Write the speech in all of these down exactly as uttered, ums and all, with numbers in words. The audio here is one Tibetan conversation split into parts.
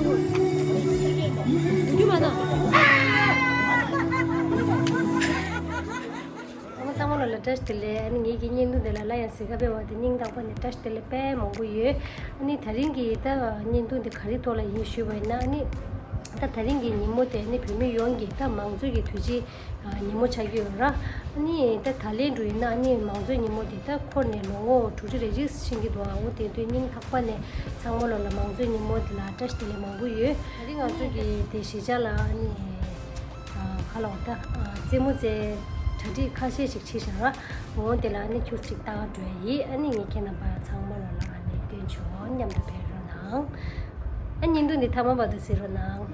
ཚང་མ་ཚང་མ་ལ་ལ་བཀྲ་ཤིས་བདེ་ལེགས། ཨ་ནི་ངེད་ཀྱི་བརྙན་ཐུང་འདི་ལ་སླར་ཡང་གཟིགས་གlately་བ་དེ་སྙིང་ཐག་པ་ནས་བཀྲ་ཤིས་བདེ་ལེགས་དཔེ་མང་པོ་ཡོད། ཨ་ནི་དེ་རིང་གི་ད་བརྙན་ཐུང་འདི་ག་རེ་ཐོག་ལ་ཡིན་ཞུས་པ་ཡིན་ན། ཨ་ནི་ད་དེ་རིང་གི་ཉིན་མོ་དེ་ནི་བོད་མི་ཡོངས་ཀྱི་ད་མང་གཙོའི་གི་དུས་ཆེན་ཉིན་མོ་ཆགས་ཀྱི་ཡོད་ར། ཨ་ནི་ད་ད་ལན་དུ་ཡིན་ན་ཨ་ནི་མང་གཙོའི་ཉིན་མོ་དེ་ད་འཁོར་ནས་ལོ་ངོ་དྲུག་ཁྲི་རེ་ཅིག་ཕྱིན་གྱི་འདུག་ཨ་འོ་དེ་དུས་སྙིང་ཐག་པ་ནས་ཚང་མ་ལོ་ལ་མང་གཙོའི་ཉིན་མོ་དེ་ལ་བཀྲ་ཤིས་བདེ་ལེགས་མང་པོ་ཡོད། ད་རིང་ང་ཚོ་གི་དེ་གཞིས་ཆགས་ལ་ཨ་ནི། ཁ་ལོག་ད། རྩེད་མོ་རྩེ། གྲ་སྒྲིག་ཁ་ཤས་ཤིག་བྱས་བཞག་ར། འོ་དེ་ལ་ཨ་ནི་ཁྱུག་ཅིག་ལྟ་འགྲོ་ཡ་ཡིན། ཨ་ནི་ངས་ཁྱེད་རྣམ་པ་ཚང་མ་ལོ་ལ་ཨ་ནི་སྟོན་ཆོག་མཉམ་དུ་ཕེབས་རོགས་གནང་། ཨ་བརྙན་ཐུང་འདི་མཐའ་མ་བར་དུ་གཟིགས་རོགས་གནང་། ཨ་མ།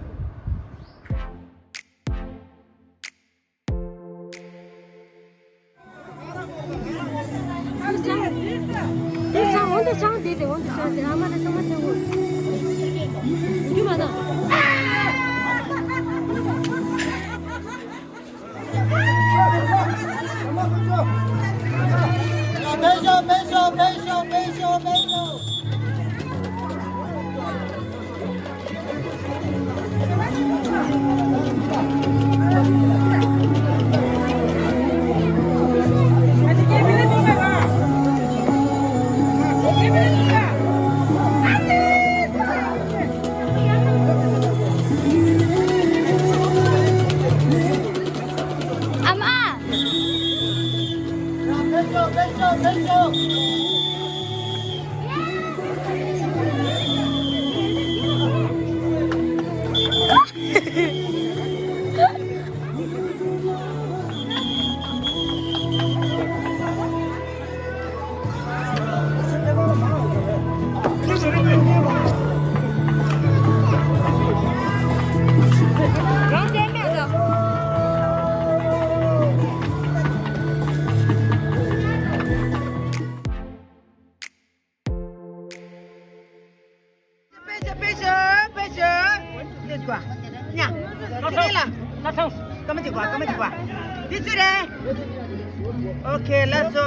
Okay, let's go.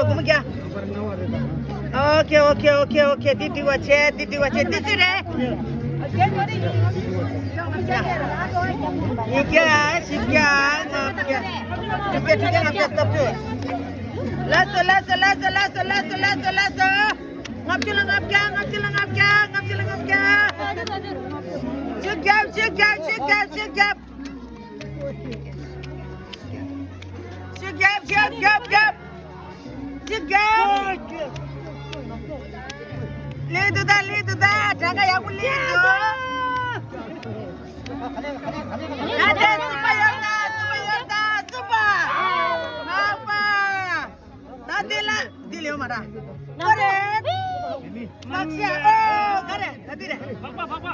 Okay, okay, okay, okay. འདི་འགྲིག་པ་བྱས། འདི་འགྲིག་པ་བྱས། འདི་སུ་རེད། ཉིས་བརྒྱ། བཞི་བརྒྱ། ལྔ་བརྒྱ། དྲུག་བརྒྱ། དྲུག་བརྒྱ། ལྔ་བརྒྱ་སྟོབས་བཅུ། ལགས་སོ། ལགས་སོ། ལགས་སོ། ལྔ་བཅུ་ལ་ལྔ་བརྒྱ། ལྔ་བཅུ་ལ་ལྔ་བརྒྱ། ལྔ་བཅུ་ལ་ལྔ་བརྒྱ། བཅུ་བརྒྱ། བཅུ་བརྒྱ། བཅུ་བརྒྱ། བཅུ་བརྒྱ། བཅུ་བརྒྱ། བཅུ་བརྒྱ། བཅུ་བརྒྱ། བཅུ་བརྒྱ། ལེགས་འདུག་ད། ལེགས་འདུག་ད། གྲངས་ཀ་ཡག་པོ་ལེགས་འདུག་ད་ལྟའི་སུམ་པ་ཡོད་ད། སུམ་པ་ཡོད་ད། སུམ་པ། ལྔ་པ། ད་འདི་ལ་འདི་ལེའུ་མ་ར། ག་རེ། ལག་ཤ། ཨོ་ག་རེ། ད་འདི་རེད།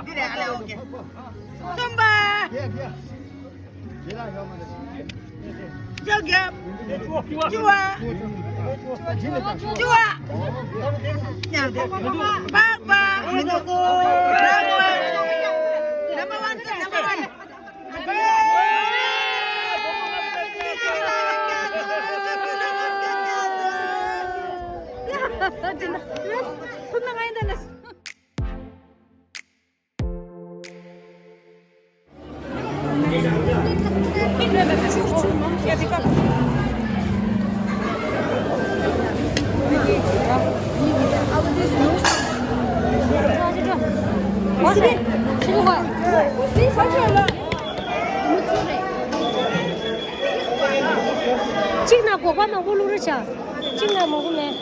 འདི་རེད། ཨ་ལེ། ཨོ་ཀེ། གསུམ་པ། བཅུ་བ། བཅོ་བརྒྱད། བཅུ་བ། བཅུ་བ། ཉམས་ཏེ། པགས་པ། པགས་པ། Number one, sir, number one. གཅིག་ན་སྒོག་པ་མང་པོ་བླུགས་རོགས་བྱ། གཅིག་ན་མང་པོ་མེད།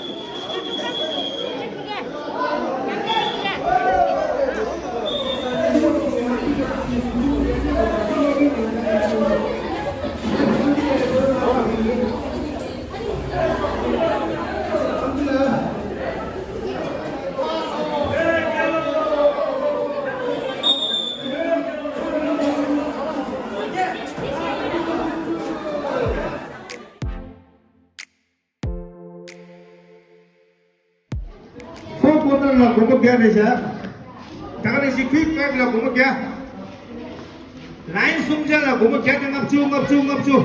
Four corner ལ་སྒོར་མོ་བརྒྱ་རེད་བཞག་ད་ག་ནང་བཞིན་quick five ལ་སྒོར་མོ་བརྒྱ། Line གསུམ་ཆ་ལ་སྒོར་མོ་བརྒྱ་དང་ལྔ་བཅུ། ལྔ་བཅུ། ལྔ་བཅུ།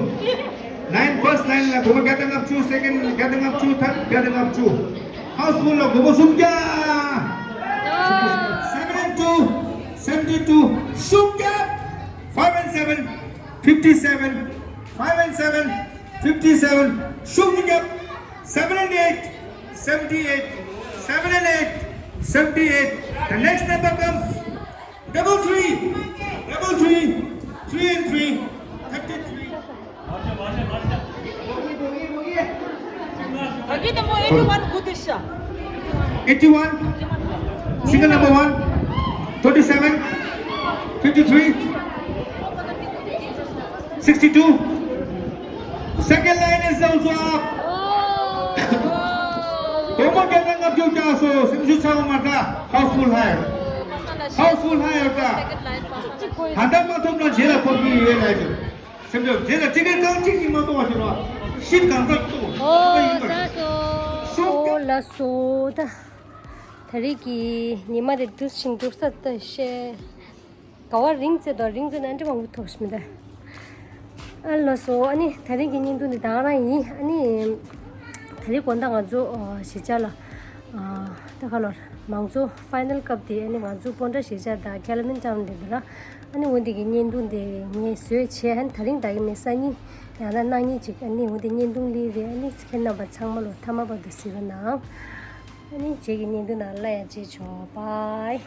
Line first line ལ་སྒོར་མོ་བརྒྱ་དང་ལྔ་བཅུ། Second བརྒྱ་དང་ལྔ་བཅུ། Third བརྒྱ་དང་ལྔ་བཅུ། Houseful ལ་སྒོར་མོ་སུམ་བརྒྱ། Seven and two. Seventy-two, shoot gap, five and seven, fifty-seven, five and seven, fifty-seven, shoot gap, seven and eight, seventy-eight, seven and eight, seventy-eight. The next number comes double three, double three, three and three, thirty-three. Agi the mo eighty-one good is sha. eighty-one, single number one, twenty-seven, fifty-three, sixty-two. Second line is also up. Tomo kena ngap jok ja so, simju chao mata, housefull hai. Housefull hai ota. Handa ma thum na jela por ki ye lai jo. སེམས་ཅོག་རྗེས་ལ་ཅི་གའི་གང་གཅིག་གིས་མ་གཏོང་བ་ཞིག་རོགས། ཤིབ་གང་ཟག་གཏོང་། ཨོ་ལ་སོ། ཨོ་ལ་སོ་ད། ད་རེས་ཀྱི་ཉི་མ་དེ་འདུག་ཅིང་འདུག་ས་ད་ཤེས། ག་བ་རིང་ཙེ་དོ་རིང་ཙེ་ན་འདྲི་མང་པོ་ཐོག་ཤི་མི་ད། ཨ་ལ་སོ་ཨ་ནི་ད་རེས་ཀྱི་བརྙན་ཐུང་འདི་ད་ག་རང་ཡིན། ཨ་ནི་ད་རེས་དགོང་དག་ང་ཚོ་ཨ་གཞིས་ཆགས་ལ་ཨ་ད་ག་ལོར་མང་གཙོ་ཕའི་ནལ་ཀབ་དེ་ཨ་ནི་ང་ཚོ་སྤོན་ཊ་གཞིས་ཆགས་དང་ཁེ་ལ་མིན་ཊའུན་དེ་འདི་ལ། ཨ་ནི་འོ་འདི་གི་བརྙན་ཐུང་དེ་ངས་བཟོས་བྱས། ཨ་ནི་ད་རིང་ད་གི་མི་སང་ཉིན་ཡང་ན་གནངས་ཉིན་ཅིག་ཨ་ནི་འོ་འདི་བརྙན་ཐུང་སླེབས་རེད། ཨ་ནི་ཁྱེད་རྣམ་པ་ཚང་མ་ལོ་མཐའ་མ་བར་དུ་གཟིགས་རོགས་གནང་། ཨ་ནི་རྗེས་ཀྱི་བརྙན་ཐུང་ནང་ལ་ཡང་མཇལ་ཆོག Bye།